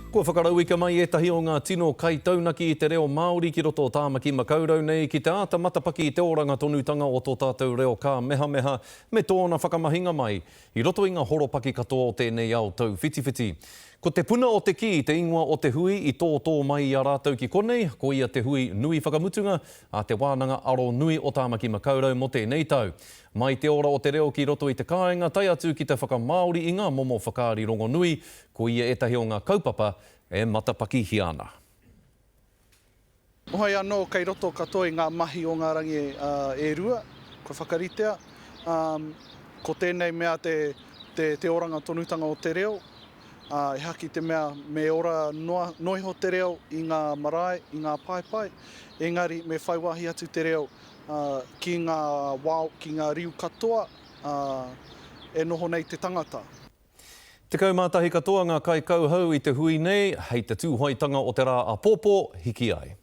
Kua whakarauika mai ētahi o ngā tino kaitaunaki i te reo Māori ki roto o Tāmaki Makaurau nei ki te āta matapaki i te oranga tonutanga o tō tātou reo kāmehameha me tōna whakamahinga mai i roto i ngā horopaki katoa o tēnei ao tauwhitiwhiti. Ko Te Puna o te Kī te ingoa o te hui i tōtō mai i a rātou ki konei, ko ia te hui nui whakamutunga a Te Wānanga Aro Nui o Tāmaki Makaurau mō tēnei tau. Mai te ora o te reo ki roto i te kāinga tae atu ki te whakamāori i ngā momo whakaari rongonui, ko ia ētahi o ngā kaupapa e matapakihia ana. Hoi anō kei roto katoa i ngā mahi o ngā rangi e rua kua whakaritea, ko tēnei mea te oranga tonutanga o te reo, ehake i te mea me ora noa iho te reo i ngā marae, i ngā paepae, engari me whai wāhi atu te reo ki ngā wao, ki ngā riu katoa e noho nei te tangata. 11 katoa ngā kaikauhau i te hui nei, hei te tūhoetanga o te rā apōpō, hiki ai.